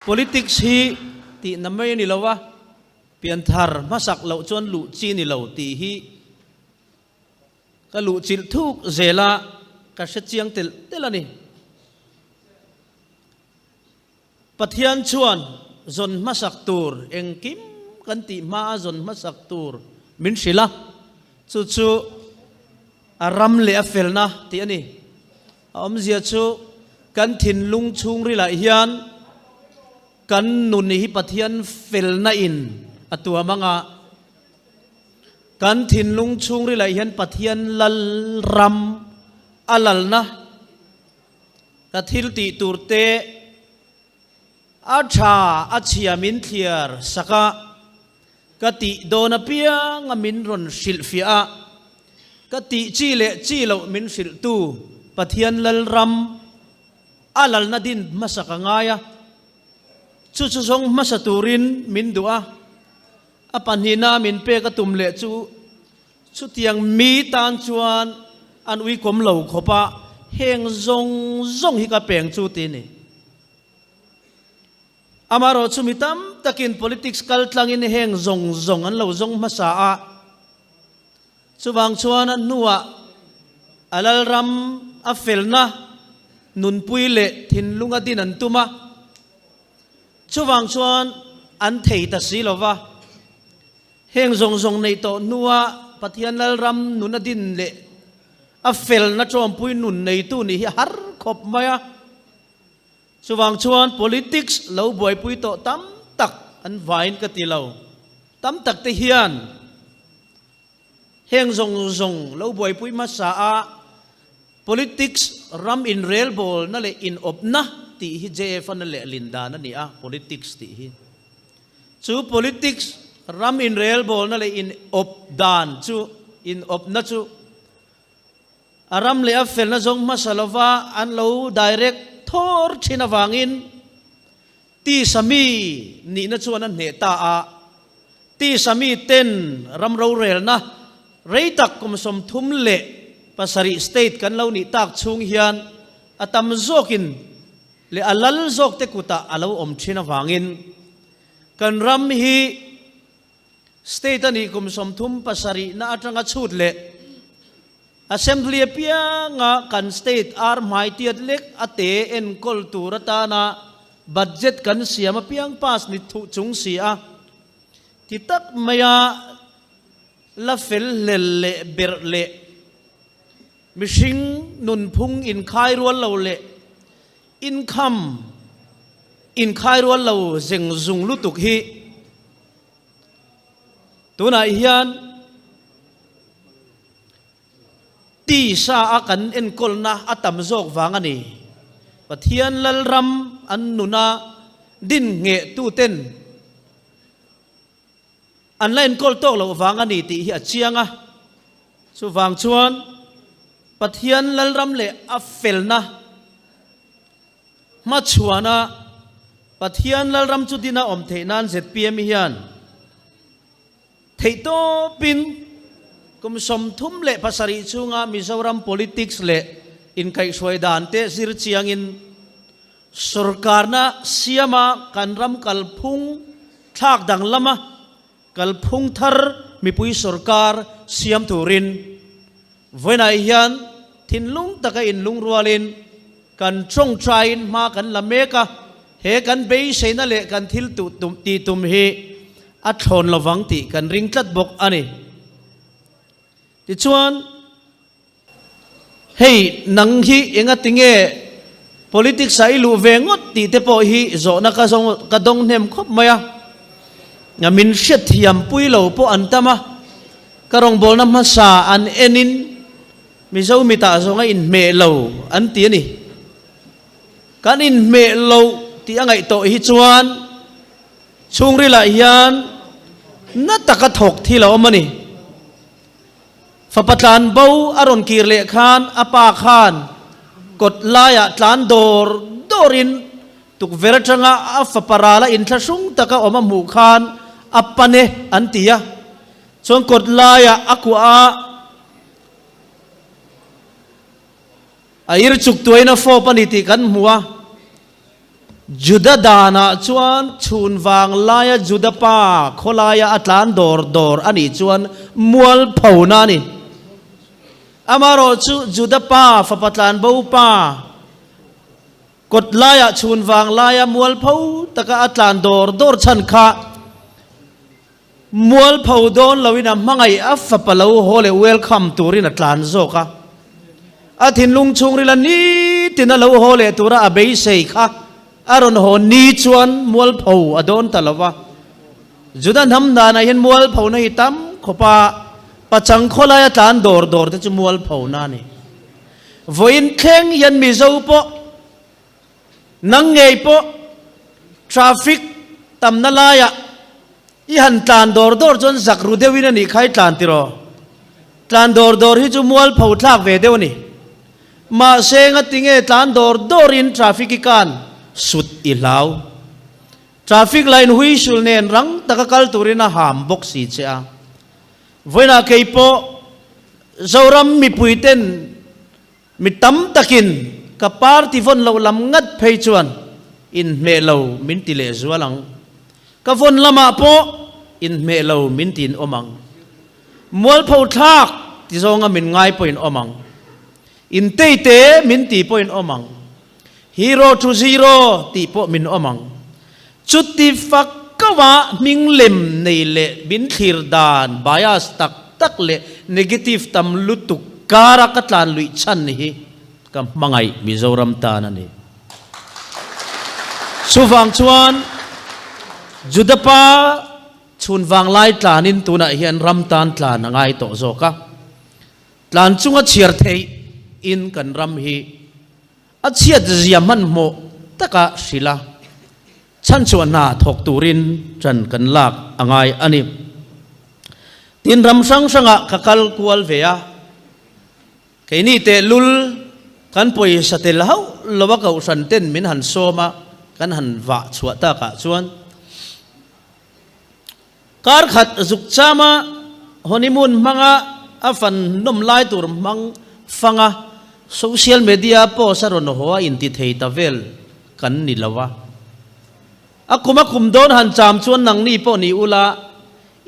Politics hi tihna mai a ni lo a, pianthar hmasak loh chuan luh chi ni lo tih hi ka luh chilh thuk zel a, ka hre chiang telh telh a ni. Pathian chuan zawn hmasak tur engkim kan tih hmaa zawn hmasak tur min hrilh a, chu chu a ram leh a felna tih a ni. A awmzia chu kan thinlung chhungrilah hian kan nun hi Pathian felna in a tuam anga, kan thinlung chhungrilah hian Pathian lal ram a lalna ka thil tih tur te a tha a chhia min thliar sak a, ka tih dawn apianga min rawn hrilhfiah a, ka tih chi leh chi loh min hrilhtu Pathian Lalram a lalna din hmasa ka ngai a, chu chu zawng hmasa turin min duh a, a pahnihna min pek a tum leh chu chutiang mi tan chuan an uikawm lo khawp a, heng zawng zawng hi ka peng chu ti a ni. Amaherawh chu mi tam takin politics kal tlangin heng zawng zawng an lo zawng hmasa a, chuvang chuan a hnuah a lalram a felna nunpui leh thinlunga din an tum a, chuvang chuan an thei ta si lo va. Heng zawng zawng neih tawh hnua Pathian lalram nuna din leh a felna tawmpui nun neitu nih hi a har khawp mai a. Chuvang chuan politics lo buaipui tawh tam tak an vain ka ti lo. Tam tak te hian heng zawng zawng lo buaipui hmasa a politics ram inrelbawlna leh inawpna tih hi JF an a lehlin dan a ni a, politics tih hi. Chu politics ram inrelbawlna leh inawp dan chu, inawpna chu A ram leh a felna zawng hmasa lova an lo direct thawr thin avangin tisa mi nihna chuan a hneh ta a, tisa mi ten ram rorelna rei tak kum 37 state kan lo nih tak chhung hian a tam zawkin leh a lal zawk te kutah a lo awm thin avangin kan ram hi State a nih kum 37 na atanga chhut leh Assembly apianga kan state ar hmai tiat lek a te enkawl tur atana budget kan siam apiang pass ni thuh chung si a ti tak maia la fel hlel leh berh leh mihring nunphung inkhai rual lo leh income inkhai rual lo zeng zung lutuk hi Tunah hian tisa a kan enkawlna a tam zawk vang a ni. Pathian Lalram an nuna din nghehtuten an la enkawl tawk loh vang a ni tih hi a chiang a. Chuvang chuan Pathian Lalram leh a felna Hmachhuana Pathian Lalram chu dina awm theih nan zpm hian theihtawpin kum 37 chhunga Mizoram politics leh inkaihhruai dan te zir chiangin sorkarna siama kan ram kalphung thlak danglama kalphung thar mipui sorkar siam turin Vawiinah hian thinlung taka inlungrualin kan tawngtaiin hma kan la mek a, he kan beiseina leh kan thil tih tum hi a thlawn lovang tih kan ring tlat bawk a ni. Tichuan, hei nang hi engatinge politics ah i luh ve ngawt tih te pawh hi zawhna ka ka dawng hnem khawp mai a, min hriatthiampui lo pawh an tam a. Ka rawngbawlna hmasa an enin Mizo mitah zawng a inhmeh lo an ti a ni. Kan inhmeh lo tih a ngaih tawh hi chuan chhungrilah hian na taka thawk thil a awm a ni. Fapa tlan bo a rawn kir leh khan a pa khan kawt laiah tlan dawr dawrin tukverh atanga a fapa rala inthlahrung taka awm a hmuh khan a pan e an ti a. Chuan kawt laiah a kuah a, a ir chuk tuain a fawp a ni tih kan hmu a. Juda danah chuan chhun vang laia Juda pa khawlaia a tlan dawr dawr a nih chuan mualphona a ni. Amaherawhchu Juda pa fapa tlanbo pa kawt laiah chhun vang laia mualpho taka a tlan dawr dawr chhan kha Mualpho dawn loin a hmangaih a fapa lo haw leh welcome turin a tlan zawk a. A thinlung chhungrila nitin a lo haw leh tura a beisei kha a rawn haw ni chuan mualpho a dawn ta lo va. Juda hnam danah hian mualphona hi tam khawp a, pachang khawlaia tlan dawr dawr te chu mualphona a ni. Vawiin thleng hian Mizo pawh Nang ngei pawh traffic tamna laiah i han tlan dawr dawr chuan zak ru deuhin a nih kha i tlan tiraw? Tlan dawr dawr hi chu mualpho thlak ve deuh a ni. Mahse ngatinge tlan dawr dawrin traffic i kan sut i hlau. Traffic line huisul nen rang taka kal turin a ham bawk si che a. Vawiinah kei pawh Zoram mipuiten Mi tam takin ka party vawn loh lam ngat phei chuan inhmeh lo min ti leh zual ang. Ka vawn lamah pawh inhmeh lo min ti in awm ang. Mualpho thlak ti zawnga min ngai pawhin awm ang. Inteite min ti pawhin awm ang. Hero to zero tih pawh min awm ang. Chuti fak kauah hming lem nei leh min thlir dan bias tak tak leh negative tam lutuk kara ka tlan luih chhan hi ka hmangaih Mizoram tan a ni. Chuvang chuan Juda pa chhun vanglai tlanin tunah hian ram tan tlan a ngai tawh zawk a. Tlan chunga chhiar theih in kan ram hi a chhiat zia hmanhmawh taka hrilh a, chhanchhuah hna thawk turin ṭan kan lak a ngai a ni. Tin, ram hrang hrangah ka kal kual ve a, keini tehlul kan pawisa tel hauh lova kohhran ten min han sawm a, kan han vah chhuah takah chuan Kar khat zuk chama honeymoon hmanga a fan nawm lai tur hmang fanga social media post a rawn haw a inti thei ta vel kan ni lo a. A kum a kum dawn han cham chuan nangni pawh ni ula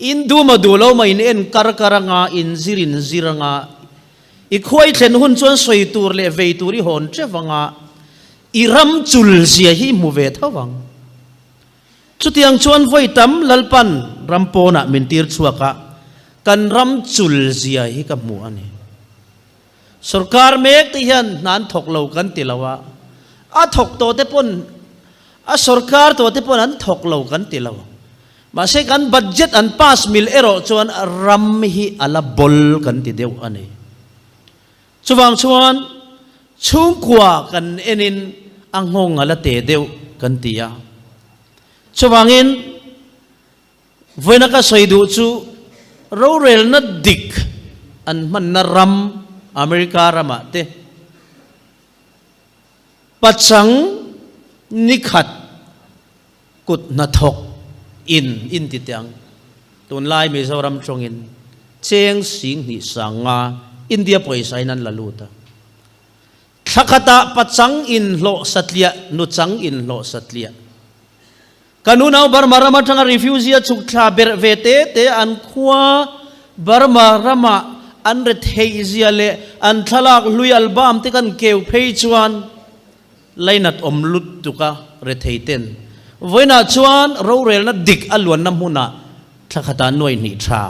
in duma duh lo mah in en kar kar anga in zir in zir anga i khuai thlen hun chuan sawi tur leh vei tur i hawn teuh anga i ram chul zia hi i hmu ve tho ang. Chutiang chuan vawi tam Lalpan ram pawnah min tir chhuak a, kan ram chul zia hi ka hmu a ni. Sorkar mek te hian hna an thawk lo kan ti lo a, a thawk tawh te pawn, a sorkar tawh te pawn an thawk lo kan ti lo. Mahse kan budget an pass mil erawh chuan ram hi a la bawl kan ti deuh a ni. Chuvang chuan chhungkua kan enin a nghawng a la te deuh kan ti a. Chuvangin vawiina ka sawi duh chu rorelna dik an hmanna ram America ramah te pachang nikhat Kut hnathawk in in ti teh ang. Tunlai Mizoram tawngin cheng 2000 sanga India pawisa in an la lut a. Thla khatah pachang in hlawh satliah, nuchang in hlawh satliah. Kan unau Burma ram atanga refugee a chhuk thla berh ve te te an khua Burma ramah an retheih zia leh an thlalak hlui album te kan keu phei chuan Lainat awm lutuk a rethei ten vawiinah chuan rorelna dik a luanna hmunah thla khatah nuai hnih tha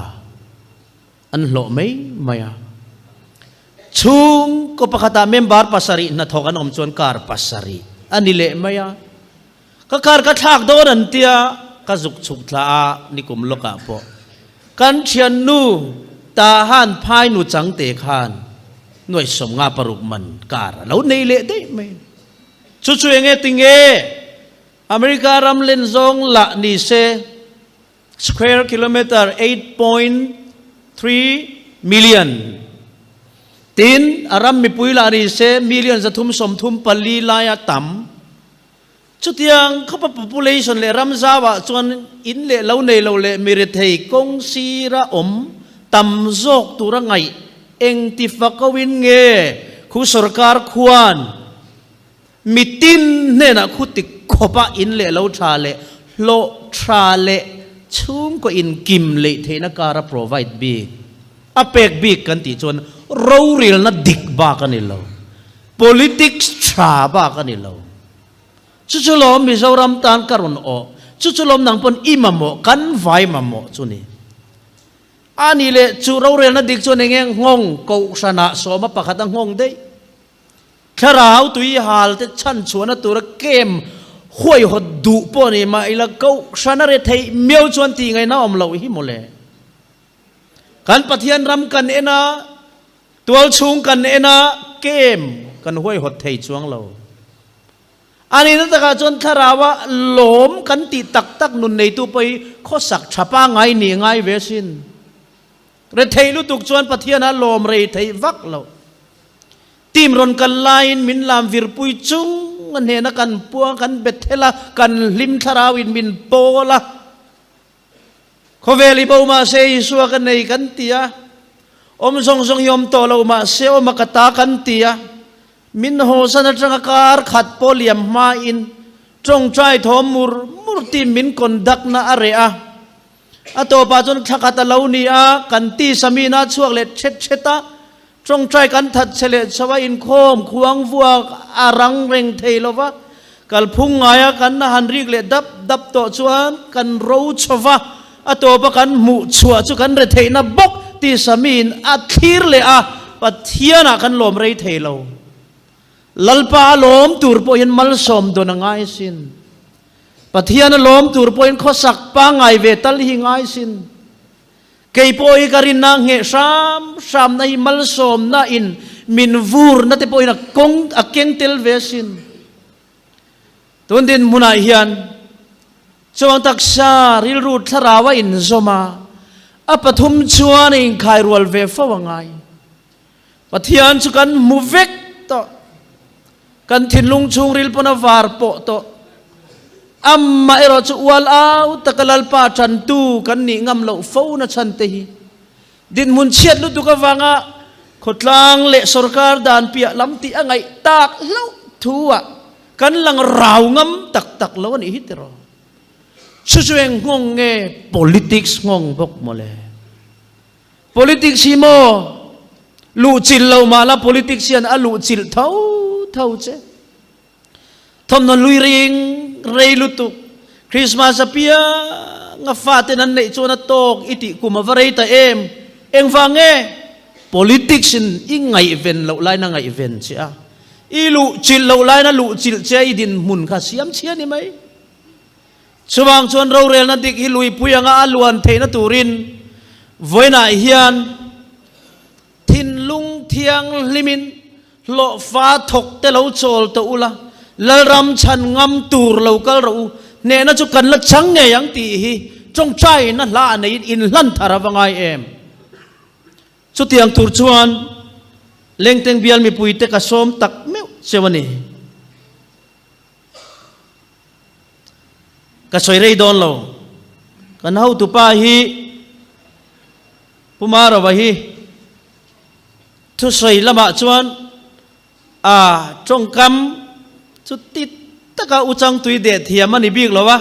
an hlawh mai mai a. Chhungkaw pakhatah member pasarih hnathawk an awm chuan car pasarih a ni leh mai a. Ka car ka thlak dawn an tia ka zuk chhuk thla a nikum lawkah pawh kan thiannu Tahan phai nu changte khan nuai 56 man car a lo nei leh daih mai. Chu chu enge tinge America ram len zawng lah ni se square kilometer 8.3 million tin a ram mipui lah ni se million 334 laia tam. Chutiang khawpa population leh ram zauah chuan in leh lo nei lo leh mi rethei kawng sira awm tam zawk tura ngaih eng ti fako in nge khu sorkar khuan mitin hnenah khu tik. khawpa in leh lo tha leh hlawh tha leh chhungkaw inkim leih theihna kara provide bik, a pek bik kan tih chuan rorelna dik bak a ni lo, politics tha bak a ni lo. Chu chu lawm Mizoram tan ka rawn awh, chu chu lawm nang pawn i mamawh, kan vai mamawh chu ni. A nih leh chu rorelna dik chuan eng nge nghawng kohhranah sawma pakhat a nghawng daih. Thlarau tui hal te chhan chhuahna tura kem huaihawt duh pawh ni mah ila kohhran a re theih miau chuan tih ngaihna awm loh hi mawle. Kan Pathian ram kan en a, tualchhung kan en a, kem kan huaihawt thei chuang lo. A nihna takah chuan Thlaraua lawm kan tih tak tak nun neitu pawh hi khawsak tha pangngai nih ngai ve sin. Rethei lutuk chuan Pathianah lawm rei theih vak loh. Team rawn kal laiin min lam virpui chung a hnena kan puang kan bet hel a, kan hlim Thlarauin min pawl a. Khawvel i bo mahse Isua ka nei kan ti a, awm zawng zawng hi awm tawh lo mahse awm a ka ta kan ti a. Min hawsan atanga kar khat pawh liam hmain tawngtai thawm mur mur team min conduct na a reh a. A tawpah chuan thla khat a lo ni a, kan tisa mi na chhuak leh thet thet a, tawngtai kan that che leh chho a, inkhawm khuang vuak a rang reng thei lo va, kalphung ngaia kan han rik leh dap dap tawh chuan kan ro chho va, A tawpa kan hmuh chhuah chu kan retheihna bawk tisa miin a thlir leh a, Pathianah kan lawm rei thei lo. Lalpa a lawm tur pawh hian malsawm dawn a ngai sin. Pathian a lawm tur pawhin khawsak pangngai ve tal hi ngai sin. Kei pawh hi ka rinna ngheh hram hramna hi malsawmna in min vurna te pawhin a kawng a keng tel ve sin. Tun dinhmunah hian chuang taksa rilru thlarau a inzawm a, a pathum chuan a inkhai rual ve fo a ngai. Pathian chu kan hmu vek tawh, kan thinlung chhungril pawn a var pawh tawh. Amah erawh chu ual au taka Lalpa tantu kan nih ngam loh fo na chhan te hi dinhmun chhiat lutuk avanga khawtlang leh sorkar dan piah lam tih a ngaih tak hlauh thu ah Kan lang rau ngam tak tak lo a nih hi tiraw? Chu chu eng nghawng nge politics nghawng bawk mawle. Politics hi maw luhchilh lo mah la politics hian a luhchilh tho tho che. Thawmhnaw lui ring rei lutuk Christmas apiang a faten an neih chuan a tawk i tih kum a va rei ta em? Engvang nge? Politics in i ngaihven loh lain a ngaihven che a. I luh chilh loh lain a luh chilh che a i dinhmun kha siam chhia ni mai. Chuvang chuan rorelna dik hi luipui anga a luan theihna turin vawiinah hian thinlung thianghlimin hlawhfa thawk te lo chawl tawh ula, Lalram chhan ngam tur lo kal rawh u, hnehna chu kan la chang ngei ang tih hi tawngtaina hla a neiin inhlan thar a va ngai em? Chutiang tur chuan Lengteng bial mipuite ka sawm tak meuh cheu a ni. Ka sawi rei dawn lo. Kan hotupa hi Pu Marova hi thusawi lamah chuan a tawngkam chu ti taka u changtui deh thiam a ni bik lo a.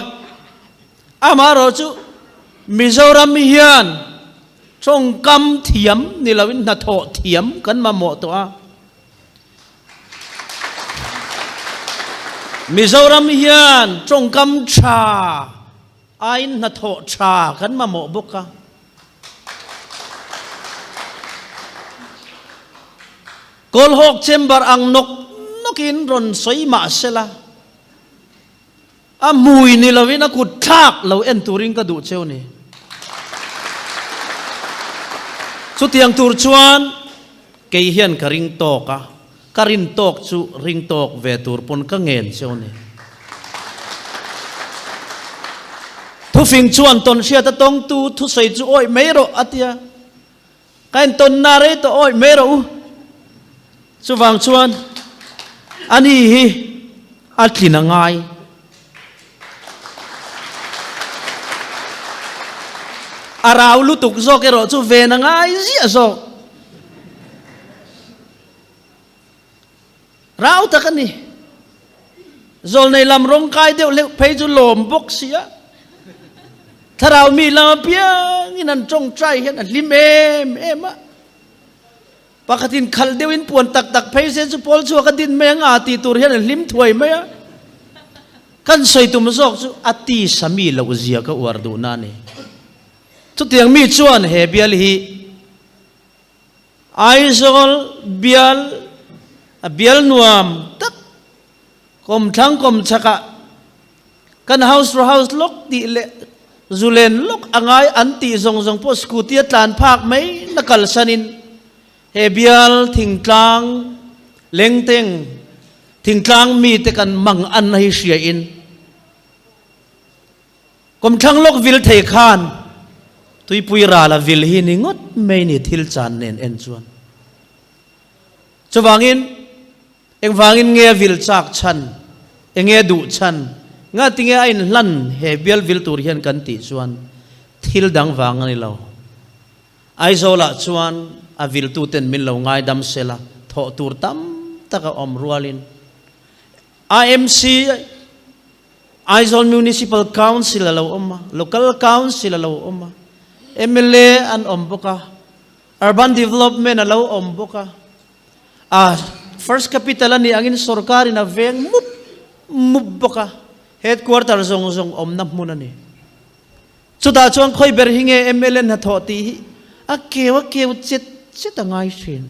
Amaherawh chu Mizoram hian tawngkam thiam ni loin hnathawh thiam kan mamawh tawh a. Mizoram hian tawngkam tha aiin hnathawh tha kan mamawh bawk a. Kawlhawk chamber ang nawk nawkin rawn sawi mah sela. A hmui ni lovin a kut thlak lo en turin ka duh cheu ni. Chutiang tur chuan kei hian ka ring tawk a, ka rin tawk chu ring tawk ve tur pawn ka ngen cheu ni. Thufing chuan tawn hriat a tawngtu thusawi chu awih mai rawh a tia. Ka intawnna rei tawh awih mai rawh u. Chuvang chuan ani hi a tlin a ngai. A rau lutuk zawk erawh chu ven a ngai ziah zawk. Rau tak a ni. Zawlnei lam rawng kai deuh hleuh phei chu lawm bawk si a. Thlarau mi lam apiangin an tawngtai hian a hlim em em a. Pakhatin khalh deuhin puan tak tak phei se chu pawl chhuak a din mai ang a tih tur hian a hlim thuai mai a. Kan sawi tum zawk chu a tisa mi loh zia ka uar duhna a ni. Chutiang mi chuan he bial hi Aizawl bial a bial nuam tak kawmthlang kawmchhakah kan house to house lawk tih leh zulen lawk a ngai an tih zawng zawng pawh scooty a tlan phak mai na kalsanin he bial thingtlang lengteng thingtlang mite kan mang an hi hriain Kawmthlang lawk vil thei khan tuipui ral a vil hi ni ngawt mai ni thil chan nen en chuan. Chuvangin engvangin nge a vil chak chhan, enge a duh chhan, ngatinge a inhlan he bial vil tur hian kan tih chuan thil dang vang a ni lo. Aizawlah chuan a viltuten min lo ngaidam sela thawh tur tam tak a awm rualin AMC Aizawl Municipal Council a lo awm a, Local Council a lo awm a, mla an awm bawk a, Urban Development a lo awm bawk a, a First Capital a nih angin sorkarin a veng mup mup bawk a, Headquarter zawng zawng awmna hmun a ni. Chutah chuan khawi ber hi nge mla hnathawh tih hi a keu a keu chet chet a ngai thin.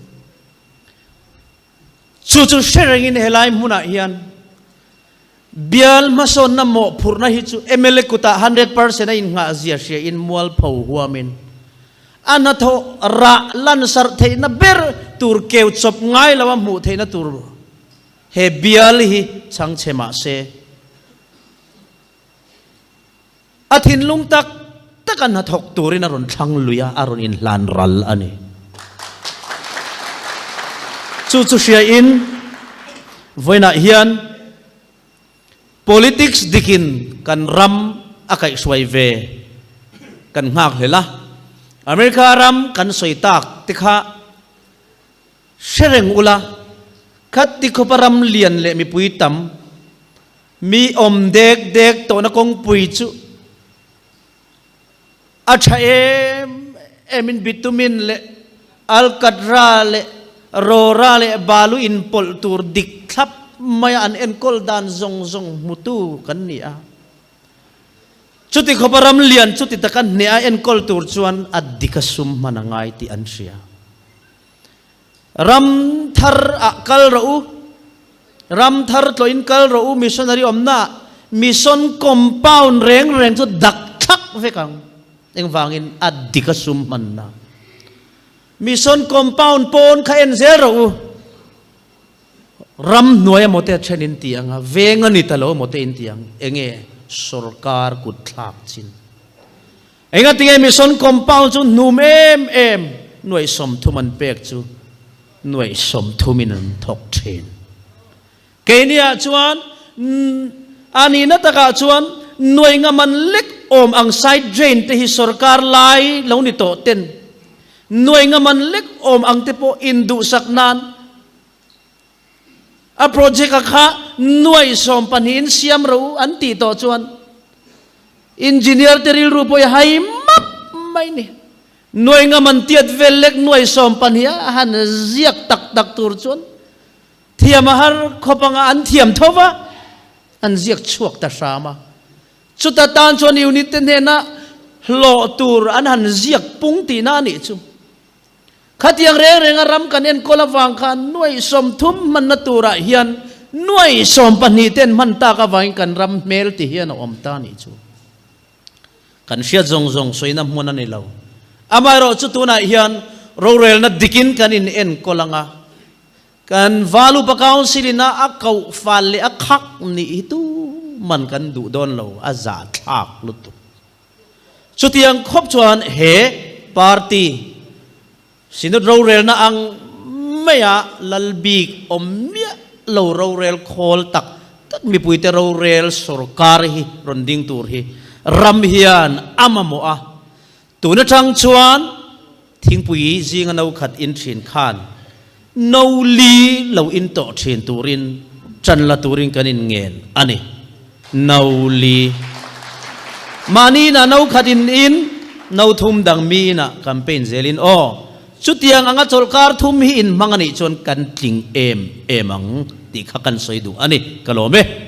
Chu chu hre rengin helai hmunah hian bial hmasawnna mawhphurhna hi chu mla kutah 100% a innghah zia hriain mualpho huamin a hnathawh rah lansarh theihna ber tur keu chawp ngai loa hmuh theihna tur he bial hi chhangchhe mah se a thinlung tak taka hnathawk turin a rawn thlang lui a, a rawn inhlan ral a ni. Chu chu hriain vawiinah hian politics dikin kan ram a kaihhruai ve kan nghak hlel a. America ram kan sawi tak te kha hre reng ula, khati khawpa ram lian leh mipui tam, Mi awm dek dek tawhna kawngpui chu a tha em emin bitumin leh alkatra leh rawra leh balu inpawlh tur dik thlap maia an enkawl dan zawng zawng hmutu kan ni a. Chuti khawpa ram lian chuti taka hneh a enkawl tur chuan a dik a sum hman a ngai tih an hria. Ram thar ah kal rawh u, ram thar tlawhin kal rawh u, missionary awmna ah mission compound reng reng chu dak thlak vek ang. Engvangin a dik a sum hmanna. Mission compound pawn kha en zel rawh u. Ram hnuai emaw te a then in ti ang a, veng a ni ta lo emaw te in ti ang. Enge sorkar kut thlak chin. Engatinge mission compound chu hnum em em nuaih 30 an pek chu nuaih 30 in an thawk thin. Keiniah chuan a nihna takah chuan nuaih nga man lek awm ang side drain te hi sorkar lai lo ni tawh ten nuaih nga man lek awm ang te pawh induhsak nan A project a kha nuaih 12 in siam ro u an tih tawh chuan engineer te rilru pawh i hai map mai ni. Nuaih ngam an tiat vel lek nuaih 12 a han ziak tak tak tur chuan thiam a har khawp anga an thiam tho va, an ziak chhuak ta hram a. Chuta tan chuan unit te hnena hlawh tur an han ziak pung tihna a nih chu. Khatiang reng renga ram kan enkawl avang khan nuaih 30 hmanna turah hian nuaih 12 ten hman tak avangin kan ram hmel ti hian a awm ta nih chu. Kan hriat zawng zawng sawina hmun a ni lo. Amaherawh chu tunah hian rorelna dikin kan in enkawl anga kan Valupa Council in a a koh fal leh a khak nih hi tu man kan duh dawn lo, a zahthlak lutuk. Chutiang khawp chuan he party Synod rorelna ang maia lal bik awm miah lo rorel khawl tak tak mipuite rorel sorkar hi rawn ding tur hi ram hian a mamawh a. Tun atang chuan thingpui zinga no khat in thin khan no li lo in tawh thin turin. Ṭan la turin kan inngen a ni. No li. Mahni inah no khat in in, no thum dang mi inah campaign zelin aw. Chutiang anga chawlhkar thum hi in hmang a nih chuan kan tling em em ang tih kha kan sawi duh a ni. Ka lawm e.